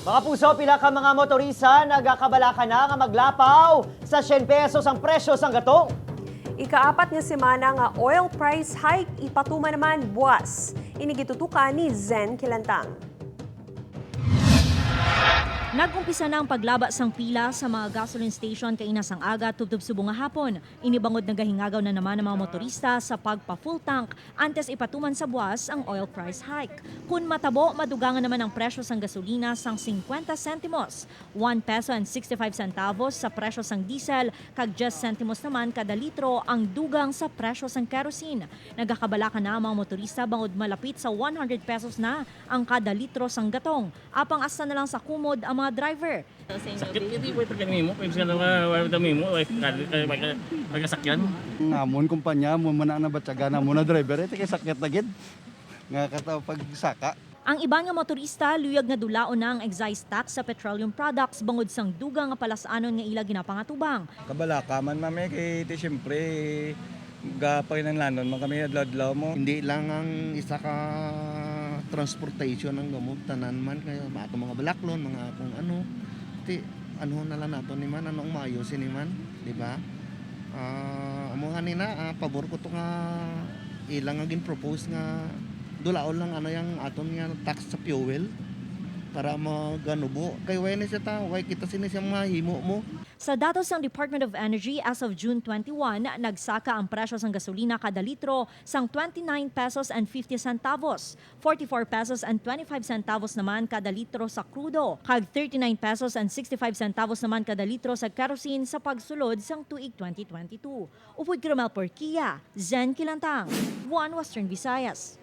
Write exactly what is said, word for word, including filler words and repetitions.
Mga puso, pila ka mga motorista nagakabalaka na nga maglapaw sa syen pesos ang presyo sang gatong. Ikaapat nga semana nga oil price hike ipatuman naman buwas. Ini gitutukan ni Zen Kilantang. Nag-umpisa na ang paglaba sang pila sa mga gasoline station kaina sang aga tubtob subong nga hapon. Ini bangod nagahingagaw na naman ang mga motorista sa pagpa-full tank antes ipatuman sa buwas ang oil price hike. Kun matabo, madugangan naman ang presyo sang gasolina sang singkwenta sentimos, one peso and sixty-five centavos sa presyo sang diesel, kag diyes sentimos naman kada litro ang dugang sa presyo sang kerosene. Nagakabalaka na ang mga motorista bangod malapit sa one hundred pesos na ang kada litro sang gatong. Apang asta na lang sa kumod ang mga driver. Sakit gid, way taga nimo, kay bisan nga way taga nimo, way kali kay may ka- may kasakyan. Amon kumpanya, mo man ang nabatyagan, amon na driver, ito kay sakit na gid. Nga kata pagsaka. Ang iban nga motorista luyag nga dulaon na ang excise tax sa petroleum products bangod sang dugang nga palas-anon nga ila ginapangatubang. Kabalaka man, ma'am, eh, kay ti siyempre gapanginahanglanon man kami adlaw-adlaw mo. Hindi lang ang isa ka transportation ang gamot, tanan man kay ato mga balaklon, mga kung ano. Ti ano na lang nato ni man, ano ang maayo sini man, di ba? Ah, amo nga nina, ah, pabor ko to nga ilang nga gin-propose nga dulaon lang ano yang aton nga tax sa fuel para maganubo. Kay way na siya ta, way kita sini siya mahimo mo. Sa datos sang Department of Energy, as of June twenty-one, nagsaka ang presyo sang gasolina kada litro sang twenty-nine pesos and fifty centavos, forty-four pesos and twenty-five centavos naman kada litro sa krudo, kag thirty-nine pesos and sixty-five centavos naman kada litro sa kerosene sa pagsulod sang tuig twenty twenty-two. Upod kay Romel Porquia, Zen Kilantang, One Western Visayas.